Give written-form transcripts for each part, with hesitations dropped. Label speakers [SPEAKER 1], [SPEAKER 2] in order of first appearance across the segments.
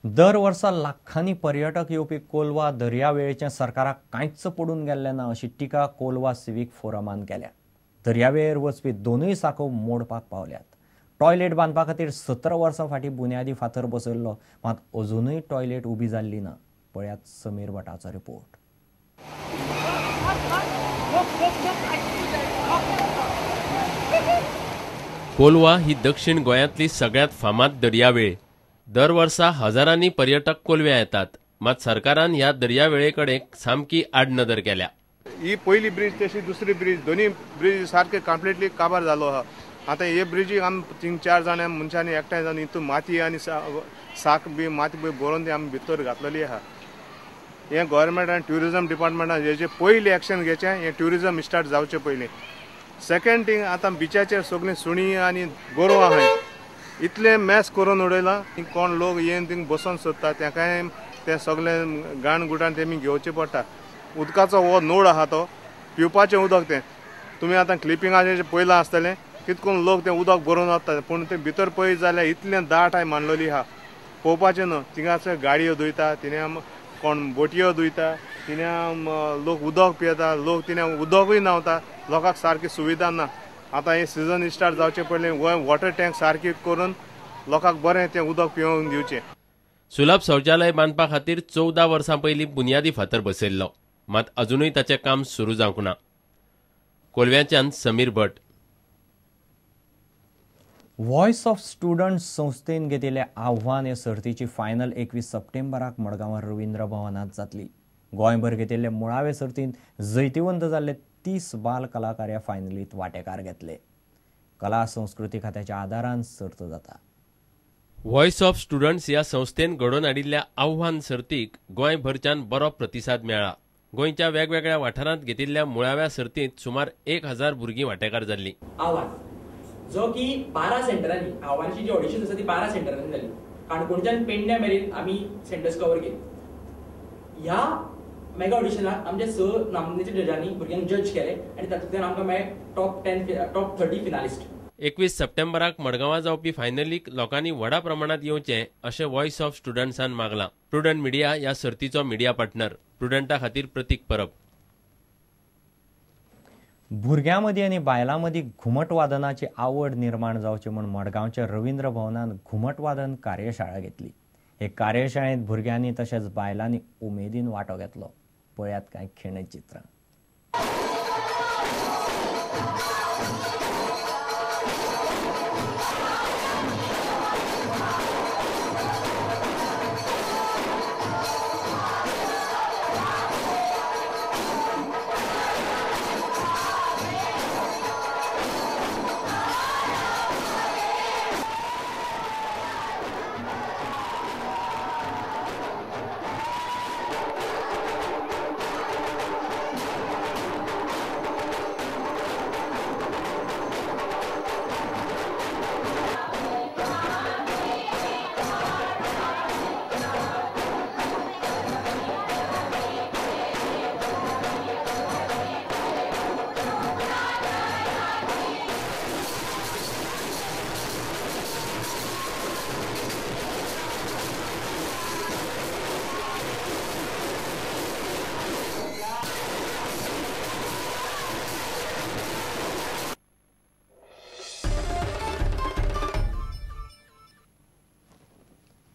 [SPEAKER 1] दर वर्सा लाखांनी पर्यटक येवपी कोलवा दर्यावेळेचें सरकाराक कांयच पडून गेल्लें ना अशी टिका कोलवा सिवीक फोरमान केल्या. दर्यावेळेर वचपी दोनूय साको मोडपाक पावल्यात. टॉयलेट बांदपा खातीर 17 वर्सां फाटीं बुन्यादी फातर बसयल्लो, मात अजुनूय टॉयलेट उबी जाल्ली ना. पळयात समीर भटाचो रिपोर्ट.
[SPEAKER 2] कोलवा ही दक्षिण गोंयांतली सगळ्यांत फामाद दर्यावेळ. दर वर्सा हजारांनी पर्यटक कोलव्यां येतात, मात सरकारान ह्या दर्यावेळे कडेन सामकी आडनदर केल्या.
[SPEAKER 3] ही पयली ब्रिज तशी दुसरी ब्रिज, दोन्ही ब्रिज सारके कंप्लिटली काबार जालो आहा. आतां हे ब्रिजीक आमी 3-4 जाणां मनशांनी एकठांय जावन हितून माती आनी साक बी माती बी भरून ती आमी भितर घातलेली आहा. हें गव्हर्मेंट आनी ट्युरिजम डिपार्टमेंटान हेजे पयलीं एक्शन घेवचें, हें ट्युरिजम स्टार्ट जावचें पयलीं. सेकंड थींग, आतां बिचाचेर सगळीं सुणीं आनी गोरवां आहाय, इतलें मॅस करून उडयलां. कोण लोक येवन थिंग बसोन सोदता, तेकाय तें सगळें गाण गुटान तेमी घेवचें पडटा. उदकाचो हो नळ आहा, तो पिवपाचें उदक तें तुमी आतां क्लिपिंगाचें पळयलां आसतलें, कितकून लोक तें उदक भरून वता, पूण तें भितर पळयत जाल्यार इतलें दाट हांवें मांडलेली आहा, पळोवपाचें न्हू. थिंगासर गाडयो धुयता, थिंगा कोण बोटयो धुयता, थिंगा लोक उदक पियेता, लोक थिंगा उदकूय न्हांवता. लोकांक सारकी सुविधा ना. आतां हे सिजन स्टार्ट जावचे पयलीं वॉटर टँक सारकी करून लोकांक बरें तें उदक पिवंक दिवचें.
[SPEAKER 2] सुलभ शौचालय बांदपा खातीर 14 वर्सां पयलीं बुन्यादी फातर बसयल्लो, मात अजुनूय ताचें काम सुरू जावंक ना. कोलव्याच्यान Sameer Bhat.
[SPEAKER 1] Voice of student संस्थेन घेतिल्लें आव्हान हे सर्तीची फायनल 21 सप्टेंबराक मडगांवां रवींद्र भवनांत जातली. गोंयभर घेतिल्ले मुळावे सर्तींत जैतिवंत जाल्ले 30 बाल कलाकार ह्या फायनलींत वांटेकार घेतले. कला संस्कृती खात्याच्या आदारान सर्त जाता.
[SPEAKER 2] व्हॉयस ऑफ स्टुडंट्स ह्या संस्थेन घडोवन हाडिल्ल्या आव्हान सर्तीक गोंयभरच्यान बरो प्रतिसाद मेळ्ळा. गोंयच्या वेगवेगळ्या वाठारांत घेतिल्ल्या मुळाव्या सर्तींत सुमार 1000 भुरगीं वांटेकार जाल्लीं.
[SPEAKER 4] आव्हान जो की 12 सेंटरांनी, आव्हानाची जी ऑडिशन आसा ती 12 सेंटरांनी जाली. काणकोणच्यान पेडण्या मेरेन आमी सेंटर्स कवर केली. ह्या मेगा ऑडिशनाक आमच्या 6 नामनेच्या जजांनी भुरग्यांक जज केले आनी तातूंतल्यान आमकां मेळ्ळे टॉप 10, टॉप 30 फिनालिस्ट.
[SPEAKER 2] 21 सप्टेंबराक मडगांवां जावपी फायनलीक लोकांनी व्हडा प्रमाणांत येवचें अशें व्हॉयस ऑफ स्टुडंट्सान मागलां. प्रुडंट मिडिया ह्या सर्तीचो मिडिया पार्टनर. प्रुडंटा खातीर प्रतीक परब.
[SPEAKER 1] भुरग्यां मदीं आनी बायलां मदीं घुमटवादनाची आवड निर्माण जावची म्हूण मडगांवच्या रवींद्र भवनान घुमटवादन कार्यशाळा घेतली. हे कार्यशाळेंत भुरग्यांनी तशेंच बायलांनी उमेदीन वांटो घेतलो. पळयात कांय खिणचित्रां.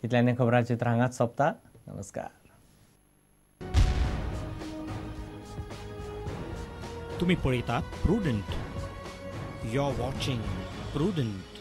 [SPEAKER 1] इतल्याने खबराचित्र हांगाच सोंपता. नमस्कार.
[SPEAKER 5] तुम्ही पळयतात Prudent. You are watching Prudent.